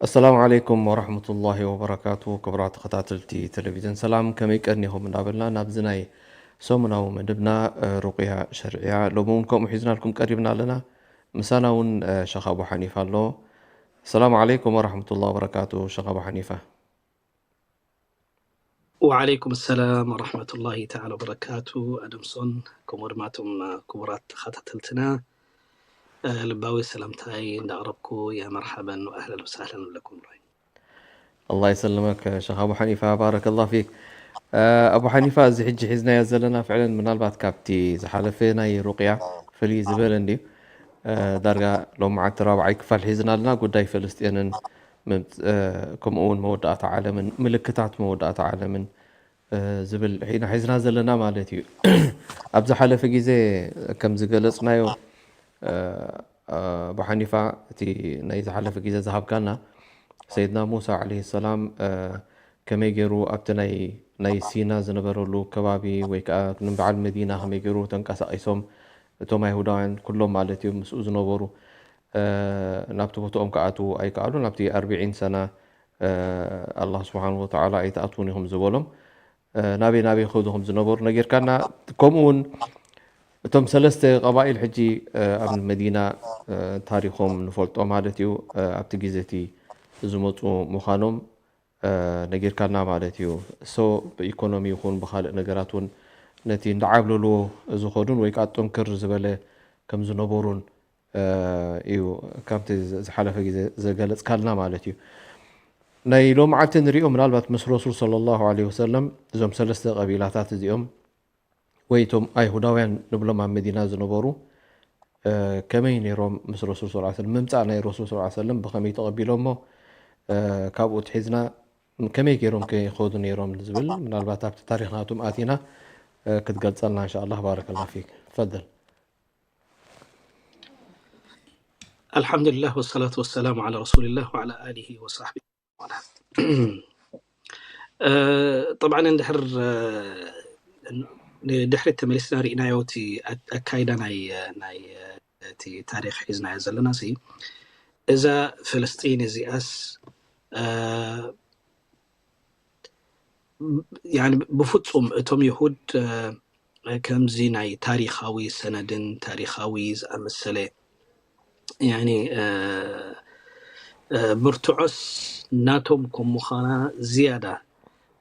ኣሰላሙ ዓለይኩም ወራህመቱላሂ ወበረካቱ። ክቡራት ተኸታተልቲ ቴሌቪዝን ሰላም፣ ከመይ ቀኒኹም እንዳበልና ናብዚ ናይ ሰሙናዊ መደብና፣ እ፣ ሩቅያ ሸርዕያ ሎሚ እውን ከምኡ ሒዝናልኩም ቀሪብና ኣለና። ምሳና እውን፣ እ፣ ሸኽ ኣቡ ሓኒፋ ኣሎ። ኣሰላሙ ዓለይኩም ወራህመቱላሂ ወበረካቱ ሸኽ ኣቡ ሓኒፋ። ወዓለይኩም ሰላም ወረሕመቱላሂ ተዓላ ወበረካቱ። ኣደምሶን ከምኡ ድማ እቶም ክቡራት ተኸታተልትና፣ እ፣ ልባዊ ሰላምታይ እንዳቕረብኩ፣ ያ መርሓበን ወኣህለን ወሳህለን ንብለኩም። ኣላህ ይሰልመክ ሸኽ ኣቡ ሓኒፋ፣ ባረከላህ ፊክ። እ፣ ኣቡ ሓኒፋ፣ እዚ ሕጂ ሒዝናዮ ዘለና ፍዕለን ምናልባት ካብቲ ዝሓለፈ ናይ ሩቅያ ፍልይ ዝበለ እንድዩ። እ፣ ዳርጋ ሎማዓንቲ ራብዓይ ክፋል ሒዝና ኣለና። ጉዳይ ፍልስጤንን ምምፅ-፣ እ፣ ከምኡ እውን መወዳእታ ዓለምን ምልክታት መወዳእታ ዓለምን፣ እ፣ ዝብል ኢና ሒዝና ዘለና ማለት እዩ። ኣብ ዝሓለፈ ግዜ ከም ዝገለፅናዮ፣ እ፣ ኣቡ ሓኒፋ፣ እቲ ናይ ዝሓለፈ ግዜ ዝሃብካና፣ ሰይድና ሙሳ ዓለይሂ ሰላም፣ እ፣ ከመይ ገይሩ ኣብቲ ናይ፣ ናይ ሲና ዝነበረሉ ከባቢ ወይ ከዓ ንበዓል መዲና ከመይ ገይሩ ተንቀሳቒሶም እቶም ኣይሁዳውያን ኩሎም ማለት እዩ ምስኡ ዝነበሩ፣ እ፣ ናብቲ ቦትኦም ክኣትዉ ኣይከኣሉን። ኣብቲ ኣርብዒን ሰና፣ እ፣ ኣላህ ስብሓን ወተዓላ ኣይትኣትዉን ኢኹም ዝበሎም፣ እ፣ ናበይ ናበይ ክኸዱ ከም ዝነበሩ ነጊርካና። ከምኡ እውን እቶም ሰለስተ ቀባኢል ሕጂ፣ እ፣ ኣብ መዲና፣ እ፣ ታሪኾም ንፈልጦ ማለት እዩ። እ፣ ኣብቲ ግዜ እቲ ዝመፁ ምዃኖም፣ እ፣ ነጊርካና ማለት እዩ። ሶ ብኢኮኖሚ ይኹን ብኻልእ ነገራት እውን ነቲ እንዳዓብለልዎ ዝኸዱን ወይ ከዓ ጥንክር ዝበለ ከም ዝነበሩን፣ እ፣ እዩ ካብቲ ዝ-፣ ዝሓለፈ ግዜ ዘገለፅካልና ማለት እዩ። ናይ ሎምዓንቲ ንሪኦ ምናልባት ምስ ረሱል ሰለላሁ ዐለይሂ ወሰለም እዞም ሰለስተ ቀቢላታት እዚኦም ወይ እቶም ኣይሁዳውያን ንብሎም ኣብ መዲና ዝነበሩ፣ እ፣ ከመይ ነይሮም ምስ ረሱል ሰለላሁ ዐለይሂ ወሰለም፣ ምምፃእ ናይ ረሱል ሰለላሁ ዐለይሂ ወሰለም ብኸመይ ተቐቢሎሞ፣ እ፣ ካብኡ ትሒዝና ከመይ ገይሮም ከ ይኸዱ ነይሮም ዝብል ምናልባት ኣብቲ ታሪኽ ናቶም ኣቲና፣ እ፣ ክትገልፀልና እንሻ ኣላህ። ባረከላህ ፊክ። ትፈደል። ኣልሓምዱሊላህ ወሰላቱ ወሰላሙ ዓላ ረሱሊላህ ወዓላ ኣሊሂ ወሳሕቢሂ ወመን ዋላህ። እ፣ ጠብዓን እንድሕር፣ እ፣ ንድሕሪት ተመሊስና ርኢናዮ እቲ ኣካይዳ ናይ፣ ናይ፣ እ፣ እቲ ታሪኽ ሒዝናዮ ዘለና ሲ፣ እዛ ፍልስጢን እዚኣስ፣ እ፣ ያኒ ብፍጹም እቶም ይሁድ፣ እ፣ ከምዚ ናይ ታሪኻዊ ሰነድን ታሪኻዊ ዝኣመሰለ ያኒ፣ እ፣ እ፣ ብርትዖስ ናቶም ከም ምዃና ዝያዳ፣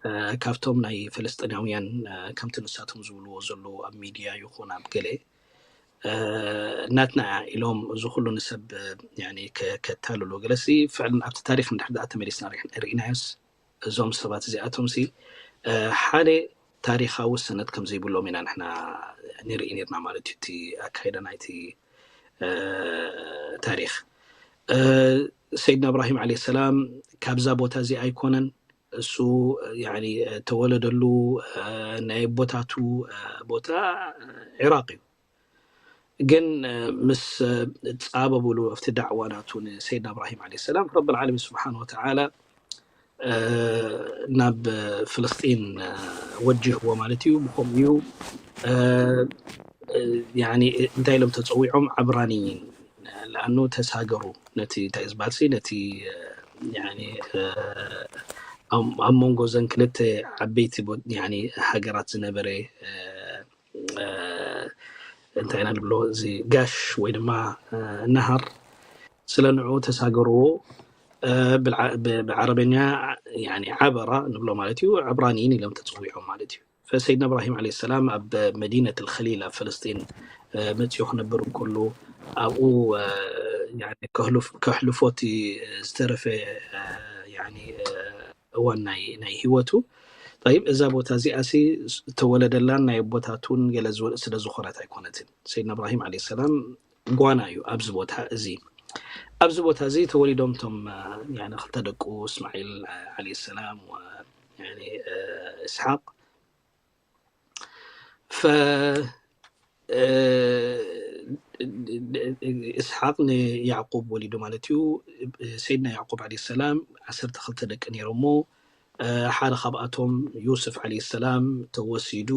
እ፣ ካብቶም ናይ ፍልስጢናውያን፣ እ፣ ከምቲ ንሳቶም ዝብልዎ ዘለዉ ኣብ ሚድያ ይኹን ኣብ ገለ፣ እ፣ ናትና እያ ኢሎም እዚ ኩሉ ንሰብ፣ እ፣ ያኒ ከ-፣ ከታልሉ ገለሲ ፍዕልን ኣብቲ ታሪኽ እንድሕር ደኣ ተመሊስና ርኢና-፣ ርኢናዮስ እዞም ሰባት እዚኣቶም ሲ፣ እ፣ ሓደ ታሪኻዊ ሰነድ ከም ዘይብሎም ኢና ንሕና ንርኢ ነርና ማለት እዩ። እቲ ኣካይዳ ናይቲ፣ እ፣ ታሪኽ፣ እ፣ ሰይድና እብራሂም ዓለይሂ ሰላም ካብዛ ቦታ እዚ ኣይኮነን እሱ፣ ያኒ፣ ተወለደሉ፣ እ፣ ናይ ኣቦታቱ፣ እ፣ ቦታ፣ እ፣ ዒራቕ እዩ። ግን፣ እ፣ ምስ፣ እ፣ ጻበብሉ ኣብቲ ዳዕዋ ናቱ ንሰይድና እብራሂም ዓለይሂ ሰላም ረብል ዓለሚን ስብሓን ወተዓላ፣ እ፣ ናብ ፍልስጢን፣ እ፣ ወጅህዎ ማለት እዩ። ብኸምኡ እዩ፣ እ፣ እ፣ ያኒ እንታይ ኢሎም ተጸዊዖም? ዓብራንይን፣ ለኣኑ ተሳገሩ። ነቲ እንታይ ዝበሃል ሲ ነቲ፣ እ፣ ያኒ፣ እ፣ ኣብ፣ ኣብ መንጎ ዘን ክልተ ዓበይቲ ቦ-፣ ያኒ ሃገራት ዝነበረ፣ እ፣ እ፣ እንታይ ኢና ንብሎ፣ እዚ ጋሽ ወይ ድማ፣ እ፣ ነሃር ስለ ንዕኡ ተሳገርዎ፣ እ፣ ብልዓ-፣ ብ-፣ ብዓረበኛ ያኒ ዓበራ ንብሎ ማለት እዩ። ዕብራንይን ኢሎም ተጽዊዖም ማለት እዩ። ፈሰይድና እብራሂም ዓለይሂ ሰላም ኣብ መዲነት ኣልኸሊል ኣብ ፈለስጢን፣ እ፣ መጺኡ ክነብር እንከሎ ኣብኡ፣ እ፣ ያኒ ከህልፍ-፣ ከሕልፎ እቲ ዝተረፈ፣ እ፣ ያኒ፣ እ፣ እዋን ናይ፣ ናይ ህይወቱ። ጠይብ፣ እዛ ቦታ እዚኣ ሲ ዝተወለደላን ናይ ኣቦታቱን ገለ ዝወ-፣ ስለ ዝኾነት ኣይኮነትን። ሰይድና እብራሂም ዓለይሂ ሰላም ጓና እዩ ኣብዚ ቦታ እዚ። ኣብዚ ቦታ እዚ ተወሊዶም እቶም፣ እ፣ ያኒ ክልተ ደቁ እስማዒል፣ እ፣ ዓለይሂ ሰላም ወ-፣ ያኒ፣ እ፣ እስሓቅ። ፈ-፣ እ፣ እስሓቅ ንያዕቁብ ወሊዱ ማለት እዩ። ሰይድና ያዕቁብ ዓለይሂ ሰላም ዓሰርተ ክልተ ደቂ ነይሮሞ። እ፣ ሓደ ካብኣቶም ዩስፍ ዓለይሂ ሰላም ተወሲዱ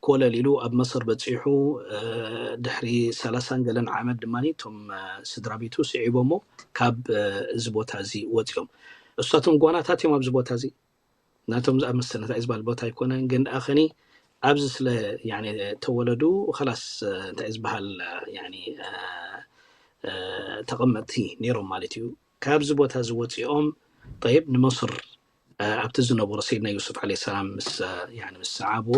ኮለል ኢሉ ኣብ መስር በጺሑ። እ፣ ድሕሪ ሰላሳን ገለን ዓመት ድማ እቶም፣ እ፣ ስድራ ቤቱ ስዒቦሞ ካብ፣ እ፣ እዚ ቦታ እዚ ወጺኦም። እሳቶም ጓናታት እዮም ኣብዚ ቦታ እዚ። ናቶም ዝኣመሰለ እንታይ ዝበሃል ቦታ ኣይኮነን፣ ግን ደኣ ኸኒ ኣብዚ ስለ፣ ያኒ፣ ተወለዱ፣ ኸላስ፣ እ፣ እንታይ ዝበሃል፣ እ፣ ያኒ፣ እ፣ እ፣ ተቐመጥቲ ነይሮም ማለት እዩ። ካብዚ ቦታ እዚ ወፂኦም፣ ጠይብ፣ ንመስር፣ እ፣ ኣብቲ ዝነበሩ ሰይድና ዩሱፍ ዓለይሂ ሰላም ምስ፣ እ፣ ያኒ፣ ምስ ሰዓብዎ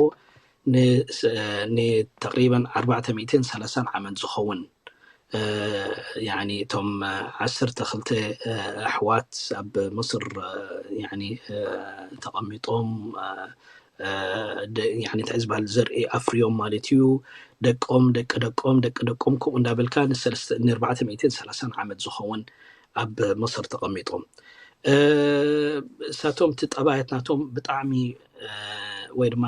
ን-፣ ስ-፣ እ፣ ንተቕሪበን ኣርባዕተ ሚእትን ሰላሳን ዓመት ዝኸውን፣ እ፣ ያኒ፣ እቶም፣ እ፣ ዓሰርተ ክልተ፣ እ፣ ኣሕዋት ኣብ መስር፣ እ፣ ያኒ፣ እ፣ ተቐሚጦም፣ እ፣ እ፣ ደ-፣ ያኒ፣ እንታይ ዝበሃል ዘርኢ ኣፍርዮም ማለት እዩ። ደቆም፣ ደቂ ደቆም፣ ደቂ ደቆም፣ ከምኡ እንዳበልካ ንሰለስተ፣ ንኣርባዕተ ሚእትን ሰላሳን ዓመት ዝኸውን ኣብ መስር ተቐሚጦም። እ፣ እሳቶም እቲ ጠባያት ናቶም ብጣዕሚ፣ እ፣ ወይ ድማ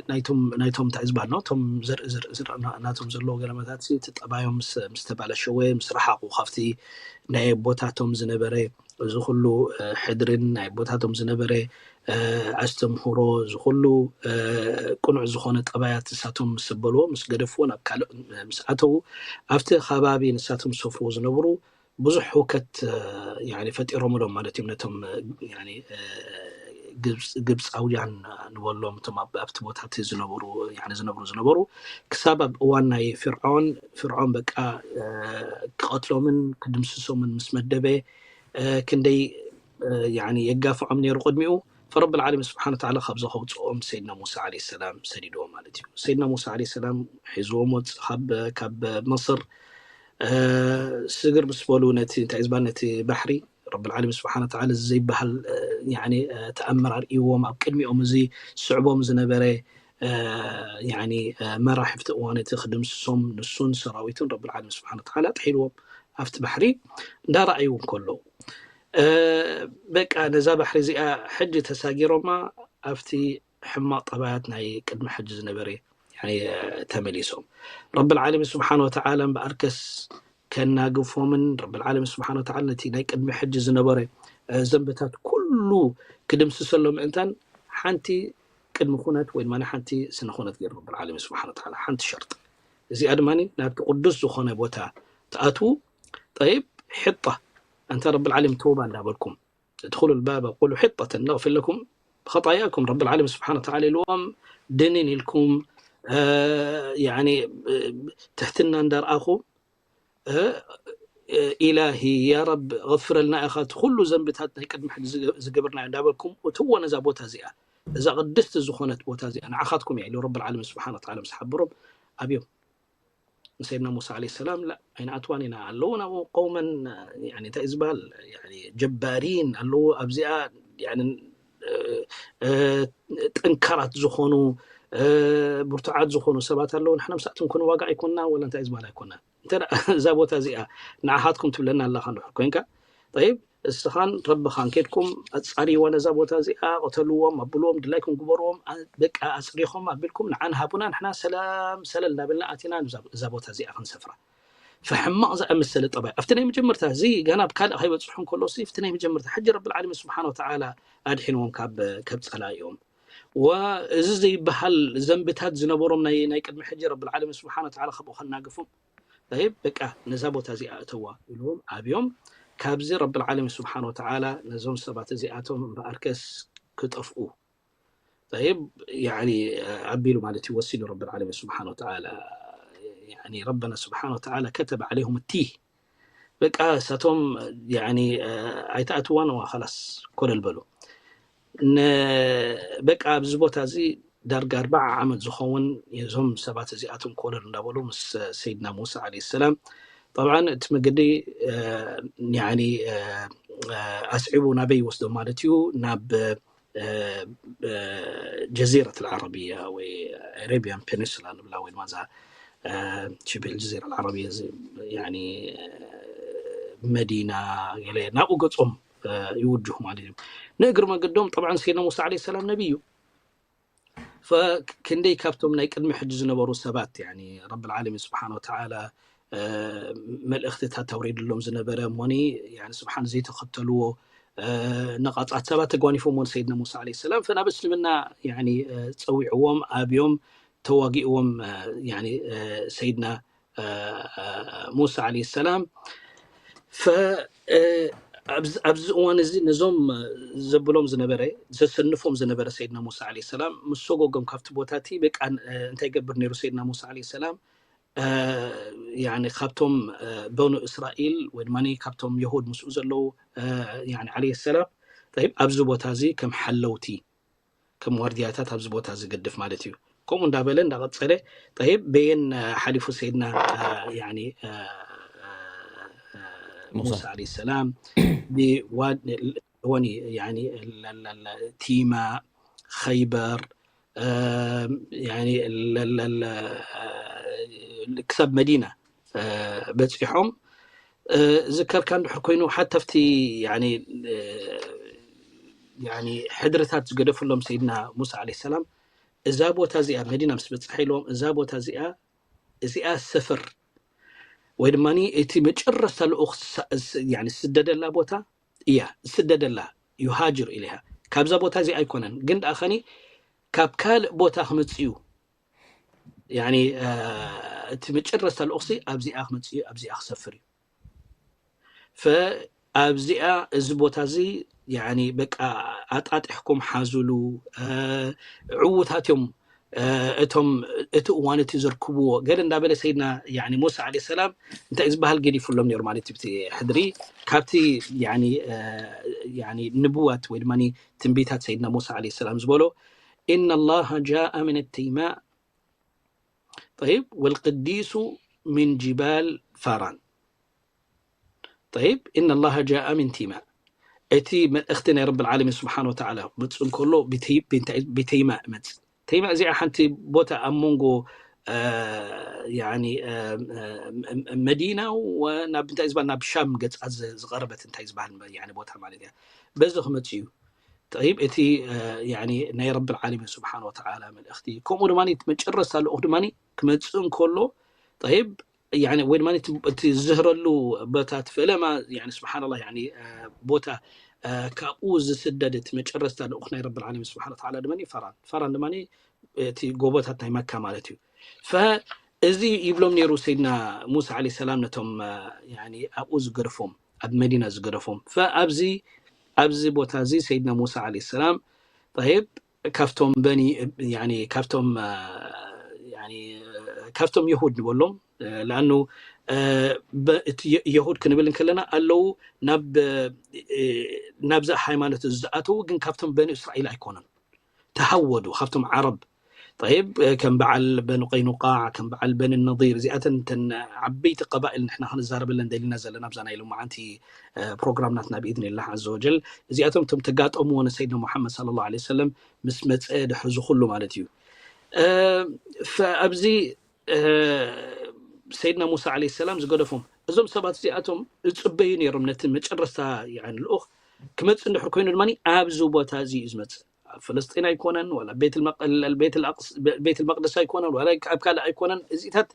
ናይቶም፣ ናይቶም እንታይ ዝበሃል ነው፣ እቶም ዘርኢ፣ ዘርኢ፣ ዘርኢ ና-፣ ናቶም ዘለዎ ገለመታት እቲ ጠባዮም ምስ፣ ምስ ተባላሸወ፣ ምስ ረሓቑ ካብቲ ናይ ኣቦታቶም ዝነበረ እዚ ኩሉ፣ እ፣ ሕድርን ናይ ኣቦታቶም ዝነበረ፣ እ፣ ኣስተምህሮ፣ እዚ ኩሉ፣ እ፣ ቅኑዕ ዝኾነ ጠባያት እሳቶም ምስ በልዎ፣ ምስ ገደፍዎ፣ ናብ ካልእ ምስ ኣተዉ፣ ኣብቲ ከባቢ ንሳቶም ዝሰፍርዎ ዝነብሩ ብዙሕ ህውከት፣ እ፣ ያኒ፣ ፈጢሮምሎም ማለት እዮም። ነቶም፣ እ፣ ያኒ፣ እ፣ ግብፅ-፣ ግብፃውያን ንበሎም፣ እቶም ኣብ-፣ ኣብቲ ቦታ እቲ ዝነበሩ፣ ያኒ፣ ዝነብሩ ዝነበሩ፣ ክሳብ ኣብ እዋን ናይ ፍርዖን፣ ፍርዖን በቃ፣ እ፣ ክቐትሎምን ክድምስሶምን ምስ መደበ፣ እ፣ ክንደይ፣ እ፣ ያኒ፣ የጋፍዖም ነይሩ ቅድሚኡ። ፈረብል ዓለሚን ስብሓነ ወተዓላ ካብዚ ከውፅኦም ሰይድና ሙሳ ዓለይሂ ሰላም ሰዲድዎም ማለት እዩ። ሰይድና ሙሳ ዓለይሂ ሰላም ሒዝዎም ወፅ-፣ ካብ፣ ካብ መስር፣ እ፣ ስግር ምስ በሉ ነቲ፣ እንታይ ዝበሃል፣ ነቲ ባሕሪ፣ ረብል ዓለሚን ስብሓነ ወተዓላ እዚ ዘይበሃል፣ እ፣ ያኒ፣ እ፣ ተኣምር ኣርእይዎም። ኣብ ቅድሚኦም እዚ ዝስዕቦም ዝነበረ፣ እ፣ ያኒ፣ እ፣ መራሒ ኣብቲ እዋን እቲ ክድምስሶም ንሱን ሰራዊቱን ረብል ዓለሚን ስብሓነ ወተዓላ ጥሒልዎም ኣብቲ ባሕሪ እንዳረኣዩ እንከለዉ፣ እ፣ በቃ ነዛ ባሕሪ እዚኣ ሕጂ ተሳጊሮማ ኣብቲ ሕማቕ ጠባያት ናይ ቅድሚ ሕጂ ዝነበረ፣ ያኒ፣ ተመሊሶም። ረብል ዓለሚን ስብሓነ ወተዓላ እምበኣርከስ ከናግፎምን ረብል ዓለሚን ስብሓነ ወተዓላ ነቲ ናይ ቅድሚ ሕጂ ዝነበረ፣ እ፣ ዘንብታት ኩሉ ክድምስሰሎም ምእንታን ሓንቲ ቅድሚ ኩነት ወይ ድማ ሓንቲ ስነ ኩነት ገይሩ ረብል ዓለሚን ስብሓነ ወተዓላ፣ ሓንቲ ሸርጢ። እዚኣ ድማ ናብቲ ቅዱስ ዝኾነ ቦታ ትኣትዉ። ጠይብ፣ ሕጣ፣ ኣንታ ረብል ዓለሚን ተውባ እንዳበልኩም፣ ادخلوا الباب وقولوا حطة نغفر لكم خطاياكم። ረብል ዓለሚን ስብሓነ ወተዓላ ኢልዎም፣ ድንን ኢልኩም፣ እ፣ ያኒ፣ እ፣ ትሕትና እንዳርኣኹም፣ እ፣ እ፣ ኢላሂ፣ ያ ረብ፣ غفرልና ኢኻ እቲ ኩሉ ዘንብታት ናይ ቅድሚ ሕጂ ዝገ-፣ ዝገበርናዮ እንዳበልኩም፣ እትዎ ነዛ ቦታ እዚኣ፣ እዛ ቅድስቲ ዝኾነት ቦታ እዚኣ ንዓኻትኩም እያ ኢሉ ረብል ዓለሚን ስብሓነ ወተዓላ ምስ ሓበሮም ኣብዮም። ንሰይድና ሙሳ ዓለይሂ ሰላም ላ ኣይንኣትዋን ኢና፣ ኣለዉ ናብኡ ቀውመን፣ ያኒ፣ እንታይ እዩ ዝበሃል፣ ያኒ፣ ጀባሪን ኣለዉ ኣብዚኣ፣ ያኒ፣ እ፣ እ፣ ጠንካራት ዝኾኑ፣ እ፣ ብርቱዓት ዝኾኑ ሰባት ኣለዉ። ንሕና ምሳእቶም ክንዋጋእ ኣይኮንና፣ ወላ እንታይ እዩ ዝበሃል ኣይኮንና። እንተ ደኣ እዛ ቦታ እዚኣ ንዓኻትኩም ትብለና ኣለኻ እንድሕር ኮይንካ፣ ጠይብ፣ እስኻን ረብኻን ኬድኩም ኣጻርይዋ ነዛ ቦታ እዚኣ፣ ቅተልዎም፣ ኣብልዎም፣ ድላይኩም ግበርዎም፣ ኣ-፣ በቃ ኣጽሪኹም ኣቢልኩም ንዓን ሃቡና፣ ንሕና ሰላም ሰለል እናበልና ኣቲና ንዛ-፣ እዛ ቦታ እዚኣ ክንሰፍራ። ፈሕማቕ ዝኣመሰለ ጠባይ። ኣብቲ ናይ መጀመርታ እዚ ገና ኣብ ካልእ ከይበጽሑ እንከሎ ሲ፣ ኣብቲ ናይ መጀመርታ ሕጂ ረብል ዓለሚን ስብሓነ ወተዓላ ኣድሒንዎም ካብ፣ ካብ ጸላኢኦም። ወ-፣ እዚ ዘይበሃል ዘንብታት ዝነበሮም ናይ፣ ናይ ቅድሚ ሕጂ ረብል ዓለሚን ስብሓነ ወተዓላ ካብኡ ከናግፎም። ጠይብ፣ በቃ ነዛ ቦታ እዚኣ እተዋ ኢልዎም ኣብዮም። ካብዚ ረብል ዓለሚን ስብሓነ ወተዓላ ነዞም ሰባት እዚኣቶም እምበኣርከስ ክጠፍኡ፣ ጠይብ፣ ያኒ፣ ኣቢሉ ማለት እዩ ወሲኑ ረብል ዓለሚን ስብሓነ ወተዓላ። ያኒ ረበና ስብሓነ ወተዓላ ከተበ ዓለይሁም ቲህ። በቃ እሳቶም፣ ያኒ፣ ኣይተኣትዋን፣ ዋ፣ ኸላስ ኮለል በሉ። ን-፣ በቃ ኣብዚ ቦታ እዚ ዳርጋ ኣርባዓ ዓመት ዝኸውን እዞም ሰባት እዚኣቶም ኮለል እንዳበሉ ምስ ሰይድና ሙሳ ዓለይሂ ሰላም፣ ጠብዓን እቲ መገዲ፣ እ፣ ያኒ፣ እ፣ እ፣ ኣስዒቡ ናበይ ይወስዶም ማለት እዩ? ናብ፣ እ፣ ጀዚረት ዓረብያ ወይ ኣረቢያን ፔኒንሱላ ንብላ ወይ ድማ እዛ ሽብል ጀዚራ ዓረብያ መዲና ገለ ናብኡ ገጾም ይውጅሁ ማለት እዩ። ንእግሪ መገዶም ጠብዓን ሰይድና ሙሳ ዓለይሂ ሰላም ነቢይ እዩ። ክንደይ ካብቶም ናይ ቅድሚ ሕጂ ዝነበሩ ሰባት ረብ ዓለሚን ስብሓን ወተዓላ መልእኽትታት ኣውሪድሎም ዝነበረ እሞኒ ስብሓን ዘይተኸተልዎ ነቓጻት ሰባት ተጓኒፎምዎ ንሰይድና ሙሳ ዓለይሂ ሰላም ናብ እስልምና ጸዊዕዎም ኣብዮም ተዋጊእዎም ሰይድና ሙሳ ዓለይሂ ሰላም ኣብዚ እዋን እዚ ነዞም ዘብሎም ዝነበረ ዘሰንፎም ዝነበረ ሰይድና ሙሳ ዓለይሂ ሰላም ምስ ሰጎጎም ካብቲ ቦታ እቲ በቃ እንታይ ይገብር ነይሩ ሰይድና ሙሳ ዓለይሂ ሰላም ካብቶም በኑ እስራኤል ወይ ድማ ካብቶም የሁድ ምስኡ ዘለዉ ዓለይሂ ሰላም ኣብዚ ቦታ እዚ ከም ሓለውቲ ከም ዋርድያታት ኣብዚ ቦታ ዝገድፍ ማለት እዩ። ከምኡ እንዳበለ እንዳቐጸለ ጠይብ በየን ሓሊፉ ሰይድና ሙሳ ዓለይሂ ሰላም ብዋኒ ቲማ ኸይበር ክሳብ መዲና በፂሖም ዝከርካ እንድሕር ኮይኑ ሓታ ኣብቲ ሕድርታት ዝገደፍሎም ሰይድና ሙሳ ዓለይሂ ሰላም እዛ ቦታ እዚኣ መዲና ምስ በፅሐ ኢልዎም እዛ ቦታ እዚኣ እዚኣ ሰፈር ወይ ድማ እቲ መጨረስታ ልኡኽ ዝስደደላ ቦታ እያ ዝስደደላ ዩሃጅር ኢልያ ካብዛ ቦታ እዚኣ ኣይኮነን ግን ደኣ ኸኒ ካብ ካልእ ቦታ ክመፅእ እዩ እቲ መጨረስታ ልኡኽሲ ኣብዚኣ ክመፅእ ኣብዚኣ ክሰፍር እዩ ኣብዚኣ እዚ ቦታ እዚ በቃ ኣጣጢሕኩም ሓዙሉ ዕዉታት እዮም እቶም እቲ እዋን እቲ ዘርክብዎ ገለ እንዳበለ ሰይድና ሙሳ ዓለ ሰላም እንታይ ዝበሃል ገዲፉሎም ነይሩ ማለት እዩ ሕድሪ ካብቲ ንብዋት ወይ ድማ ትንቢታት ሰይድና ሙሳ ዓለ ሰላም ዝበሎ إن الله جاء من التيماء طيب والقديس من جبال فاران طيب إن الله جاء من تيماء እቲ መልእኽቲ ናይ ረብል ዓለሚን ስብሓን ወተዓላ መፅእ እንከሎ ብተይማ እመፅእ ተይማ እዚኣ ሓንቲ ቦታ ኣብ መንጎ መዲና ናብ እንታይ ዝበሃል ናብ ሻም ገፃ ዝቐረበት እንታይ ዝበሃል ቦታ ማለት እያ በዚ ክመፅእ እዩ طيب እቲ ናይ ረብል ዓለሚን ስብሓን ወተዓላ መልእኽቲ ከምኡ ድማ መጨረስታ ልኡኽ ድማ ክመፅእ እንከሎ طيب ወይ ድማ እቲ ዝህረሉ ቦታ እቲ ፈለማ ስብሓንላ ቦታ ካብኡ ዝስደድ እቲ መጨረስታ ልኡኽ ናይ ረብል ዓለሚን ስብሓን ወተዓላ ድማ ፈራን ፈራን ድማ እቲ ጎቦታት ናይ መካ ማለት እዩ እዚ ይብሎም ነይሩ ሰይድና ሙሳ ዓለ ሰላም ነቶም ኣብኡ ዝገደፎም ኣብ መዲና ዝገደፎም ኣብዚ ኣብዚ ቦታ እዚ ሰይድና ሙሳ ዓለ ሰላም طيب ካብቶም በኒ ካብቶም ካብቶም የሁድ ንበሎም ለኣኑ የሁድ ክንብል እንከለና ኣለዉ ናብ ናብዛ ሃይማኖት ዝኣተዉ ግን ካብቶም በኒ እስራኤል ኣይኮኑን ተሃወዱ ካብቶም ዓረብ طيب ከም በዓል በኒ ቀይኑቃዕ ከም በዓል በኒ ነዲር እዚኣተን ተን ዓበይቲ ቀባኢል ንሕና ክንዛረበለን ደሊና ዘለና ኣብዛ ናይ ሎማዓንቲ ፕሮግራም ናትና ብኢድን ላህ ዘ ወጀል እዚኣቶም እቶም ተጋጠምዎ ንሰይድና ሙሓመድ صلى الله عليه وسلم ምስ መፀ ድሕሪ ዝኩሉ ማለት እዩ ኣብዚ ሰይድና ሙሳ ዓለ ሰላም ዝገደፎም እዞም ሰባት እዚኣቶም ዝፅበዩ ነይሮም ነቲ መጨረስታ ልኡኽ ክመፅእ እንድሕር ኮይኑ ድማ ኣብዚ ቦታ እዚ እዩ ዝመፅእ ኣብ ፍልስጢን ኣይኮነን ወላ ቤት መቅደስ ኣይኮነን ወላ ኣብ ካልእ ኣይኮነን እዚታት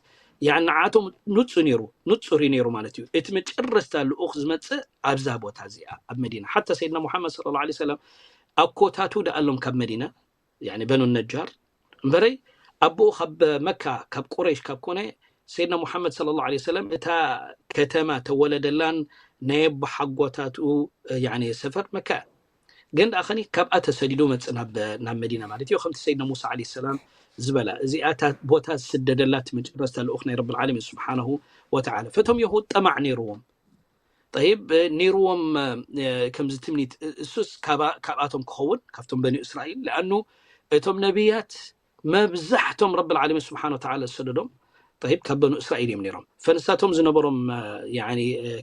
ንዓቶም ንፁ ነይሩ ንፁር እዩ ነይሩ ማለት እዩ እቲ መጨረስታ ልኡኽ ዝመፅእ ኣብዛ ቦታ እዚኣ ኣብ መዲና ሓታ ሰይድና ሙሓመድ صلى الله عليه وسلم ኣኮታቱ ደኣሎም ካብ መዲና በኑ ነጃር እምበረይ ኣቦኡ ካብ መካ ካብ ቁረይሽ ካብ ኮነ ሰይድና ሙሓመድ صلى الله عليه وسلم እታ ከተማ ተወለደላን ናይ ኣቦሓጎታትኡ ሰፈር መካ ግን ደኣ ኸኒ ካብኣ ተሰዲዱ መጽእ ናብ መዲና ማለት እዩ ከምቲ ሰይድና ሙሳ ዓለ ሰላም ዝበላ እዚኣ እታ ቦታ ዝስደደላ እቲ መጨረስታ ልኡኽ ናይ ረብል ዓለሚን ስብሓንሁ ወተዓላ ፈቶም የሁድ ጠማዕ ነይርዎም ጠይብ ነይርዎም ከምዚ ትምኒት እሱስ ካብኣቶም ክኸውን ካብቶም በኒ እስራኤል ለኣኑ እቶም ነቢያት መብዛሕቶም ረብል ዓለሚን ስብሓን ወተዓላ ዝሰደዶም ጠይብ ካብ በኑ እስራኤል እዮም ነይሮም ፈንሳቶም ዝነበሮም